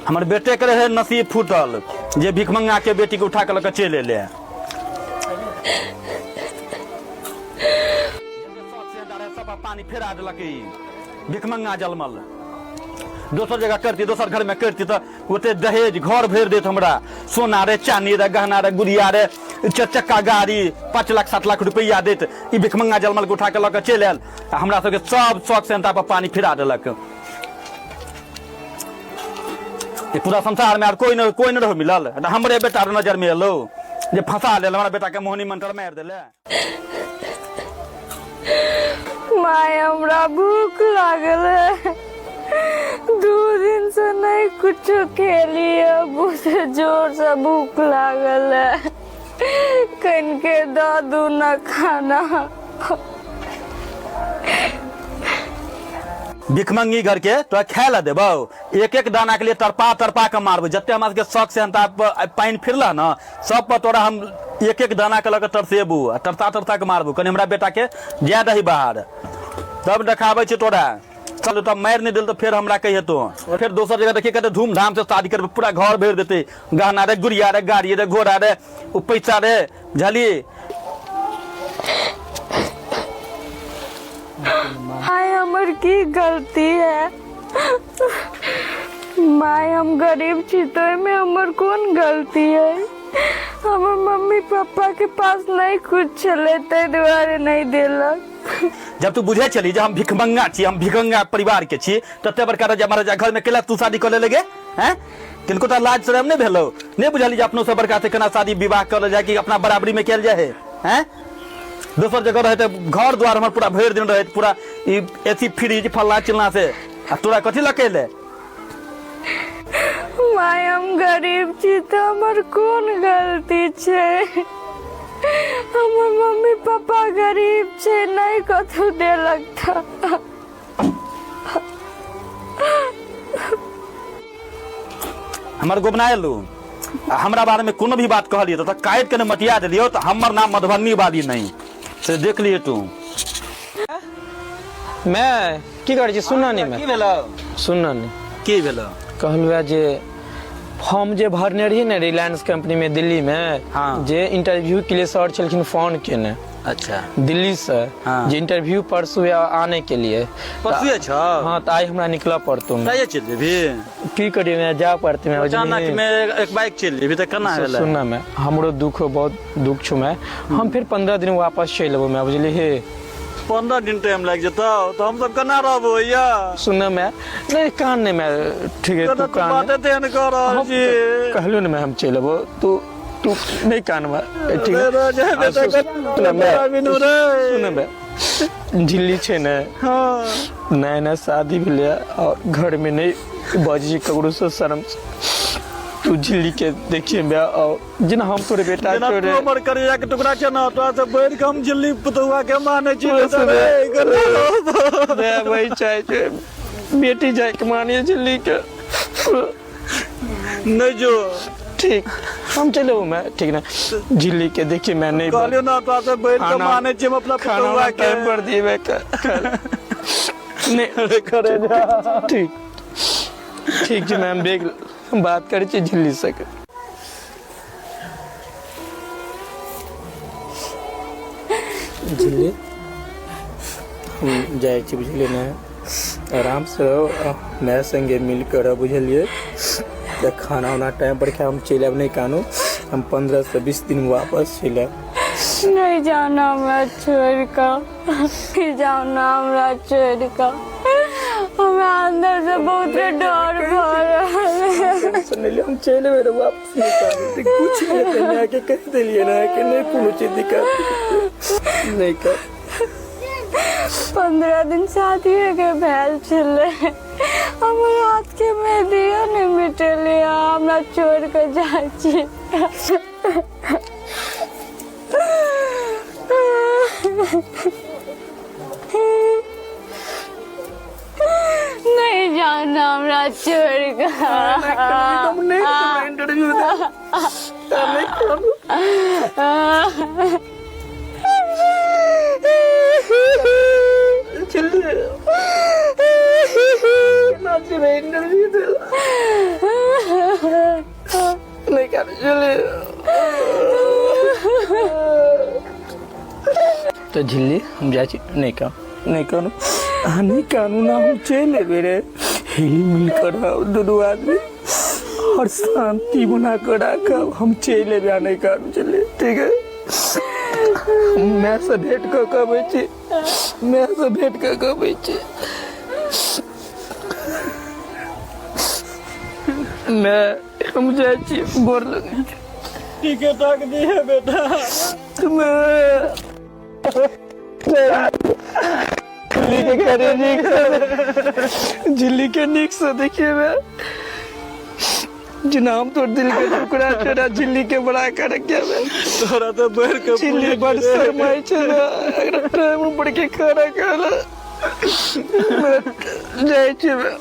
हमर बेटे के रहे नसीब फूटल जे भिखमंगा के बेटी के उठा के लऽ के चलि एलै। सब पानी फेरा देलक ई भिखमंगा जलमल। दोसर जगह करती, दोसर घर में करती तऽ ओते दहेज घर भरि देत हमरा, सोना रे चानी रे गहना रे गुड़िया रे चारि चक्का गाड़ी 5 लाख 7 लाख रुपैआ देत। ई भिखमंगा जलमल के उठा के लऽ के चलि आयल आ हमरा सबके सब शौक सेहनता पर पानी फिरा देलक। ई पूरा संसार में आर कोई न कोई न रहो मिलल, तऽ हमरे बेटा नजर में एलो जे फंसा लेल हमरा बेटा के मोहनी मंत्र मारि देले। माय हमरा भूख लागल है, 2 दिन से नहीं कुछो खेलिए, बहुत जोर से भूख लागल है, कनके दऽ दू ना खाना। भिखमंगी घर के तोरा खाय ला देबौ, एक एक दाना के लिए तड़पा तड़पा के मारबो। जते हमरा सबके शौक से हंता पानि फिरला न सब पर तोरा हम एक एक दाना के लऽ के तरसेबू आ तरसा तरसा के मारबू। कनि हमरा बेटा के जाय दही बाहर तब देखाबै छै तोरा। चल तब मारि नहि देल तऽ फेर हमरा कहिए तो। फेर दोसर जगह देखिए कते धूमधाम से शादी करबै, पूरा घर भरि देतै, गहना रे गुड़िया रे गाड़ी रे घोड़ा रे ओ पैसा रे बुझलिए। माय हमर की गलती है माय, हम गरीब छी तो एहिमे हमर कोन गलती है? हमर मम्मी पापा के पास नहीं कुछ छलै ताहि दुआरे नहीं देलक। जब तू बुझे छली जे हम भिखमंगा छी, हम भिखमंगा परिवार के छी, तते बड़का राजा महाराजा घर में केला तू शादी कर ले गे हैं? किनको तो लाज शरम नहीं भेलो? नहीं बुझली जे अपनो से बड़का से केना शादी विवाह करल जाय कि अपना बराबरी में कयल जाय है हैं? दोसर जगह रहे तऽ घर द्वार हमर पूरा भरि दिन रहे, पूरा ई एसी फ्रिज फल्ला चिल्ला से, आ तोरा कथी लकेले? माय हम गरीब छी तऽ हमर कोन गलती छै? हमर मम्मी पापा गरीब छै, नहीं कतौ देलक तऽ। हमर गोबना एलू आ हमरा बारे में कोनो भी बात कहलिए तऽ काटि के ने मटिया देलियो तऽ हमर नाम मधुबनी वाली नहीं से देख लिए तू। मैं की करै छी सुन ने, मैं की भेलो सुन ने की भेलो? कहलहुँ जे फॉर्म जे भरने रही ने रिलायंस कंपनी में दिल्ली में, हाँ। जे इंटरव्यू के लिए सर छलखिन फोन केने। अच्छा। दिल्ली से, हाँ। जे इंटरव्यू परसू आने के लिए। परसुए छौ? हाँ, तो आइ हमरा निकलऽ पड़तौ। तैये चलि जेबही? की करियै मैं, जा पड़तै मैं। अचानक में एक बाइक चलि जेबही तऽ केना भेलै? सुन मैं, हमरो दुख हो, बहुत दुख छौ मैं, हम फिर 15 दिन वापस चलि अबौ मैं, बुझलिही? 15 दिन टाइम लागि जेतौ तऽ हम सब केना रहबो भैया? सुन मैं, नहीं कान नहीं मैं, ठीक है, तू कान बाते तेहन कऽ रहल हम छी। कहलियौ ने मैं, हम चलि अबौ, तू तू नहीं कान मैं, ठीक है? रे, रे, बेटा, सुन मैं, बिनू रे। सुन मैं, झिल्ली छै ने, हाँ। नया नया शादी भेलै और घर में नहीं बजी ककरो से शर्म से। तू झिल्ली के देखिए मैं और जेना हम तोरे बेटा जेना छौ तू रे। हमर करेजा के टुकड़ा छै ने, तोरा से बढ़ि के हम झिल्ली पुतहुआ के मानै छी बस बेटा रे, रे। रे, वही चाहे छै बेटी जाय के मानिए झिल्ली के। नहीं जो ठीक हम चले मैं, ठीक ना? झिल्ली के देखिए मैं नहीं कहलियो ना तोरा से बढ़ि के मानै छी हम अपना खाना पुतहुआ के। टाइम पर दिए नहीं अरे करेजा। ठीक ठीक छै मैम, देख हम बात करै छी झिल्ली से। झिल्ली हम जाइ छी बुझलियै ने, आराम से रहो, माय संगे मिल के रह बुझलियै, तऽ खाना उना टाइम पर खाय, हम चलि आयब, नहि कानू, हम 15 से 20 दिन वापस चलि आयब। नहीं जाना हमरा छोड़ कऽ, नहीं जाना हमरा छोड़ कऽ, हमरा अंदर से बहुत डर भऽ रहल है। टेंशन नहीं ले, हम चलि एबै रे वापस, नहि कानू, तऽ कुछ नहि हेतै, मायके कहि देलियै ने कि नहि कोनो चीज दिक्कत नहि कर। 15 दिन शादी के भेल छलै, हमर हाथ के मेहदियो नहि मिटेलियै, हमरा छोड़ के जाइ छी। नहीं जाना हमरा छोड़ के। हम नहीं इंटरव्यू दे, नहीं कानू। चलिए केना जेबै इंटरव्यू दै लए? कानू झिल्ली। तऽ झिल्ली, हम जाइ छी। नहि कानू, नहि कानू, अहाँ नहि कानू ना, हम चलि एबै रे। हिल मिल कऽ रहब दुनू आदमी और शांति बना कऽ राखब। हम चलि एबै, अहाँ नहि कानू झिल्ली, ठीक है? हम मायसँ भेंट कऽ कऽ अबै छी, मायसँ भेंट कऽ कऽ अबै छी। माय, हम जाइ छी, गोर लगै छी। ठीके ठाक दी है बेटा। माय, झिल्ली के घरे नीक से, झिल्ली के नीक से देखिए मैं जेना हम तोर दिल के टुकड़ा छोड़ा झिल्ली के बड़ा कर रखे मैं। तोरा तो बढ़ के झिल्ली बड़ शरमाई छै ना, एकरा टाइम पर के खाना खाना जाइ छी मैं।